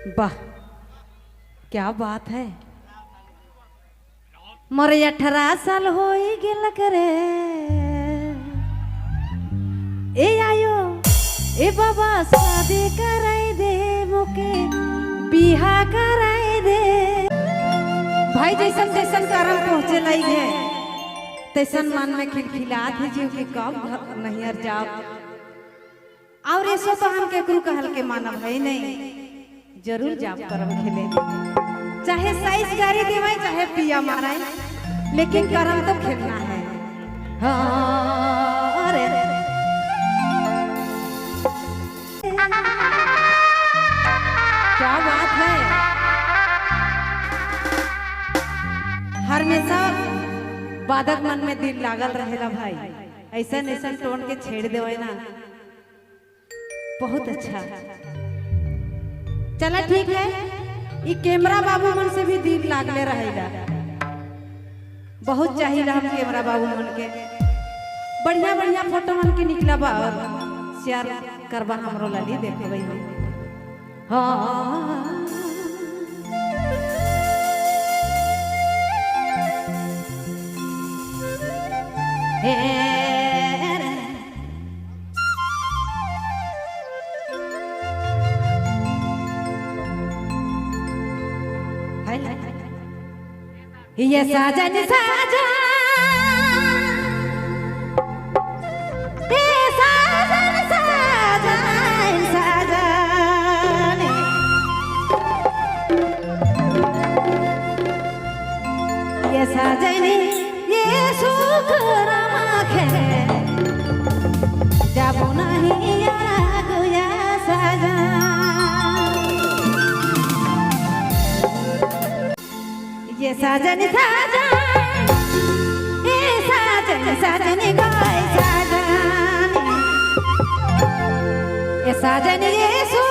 वाह, क्या बात है। मोर 18 साल हो गेल करे। ए आयो ए बाबा, शादी कराई दे मोके, बिहा कराई दे। भाई, जैसन जैसन करम पहुँचे लई है, तैसन मन में खिलखिलात है जीव के कब घर नैहर जाओ। और ऐसो तो हम केकरो कहल के मानब है नहीं, जरूर जाब करम खेले। चाहे साइज गाड़ी देवाई, चाहे पिया माराई, लेकिन करम तो खेलना है। हाँ, अरे क्या बात है। हमेशा बादक मन में दिल लागल रहेला भाई, ऐसा ऐसा टोन के छेड़ देवे ना। बहुत अच्छा। चला ठीक है। ई कैमरा बाबू मन से भी दिल लागले रहेला। बहुत चाहिए हम कैमरा बाबू मन के। बढ़िया बढ़िया फोटो मन के निकला बा और शेयर करबा हमरो लाली, देखबे हम। हाँ, हे रे। हाय, ये साजन साजन, ये साजन साजन साजन, ये साजन, ये सुख रमाखे जाबो नहीं गया साजन। ये साजन साजन, ये साजन साजन गाय साजन, ये साजन, ये सुख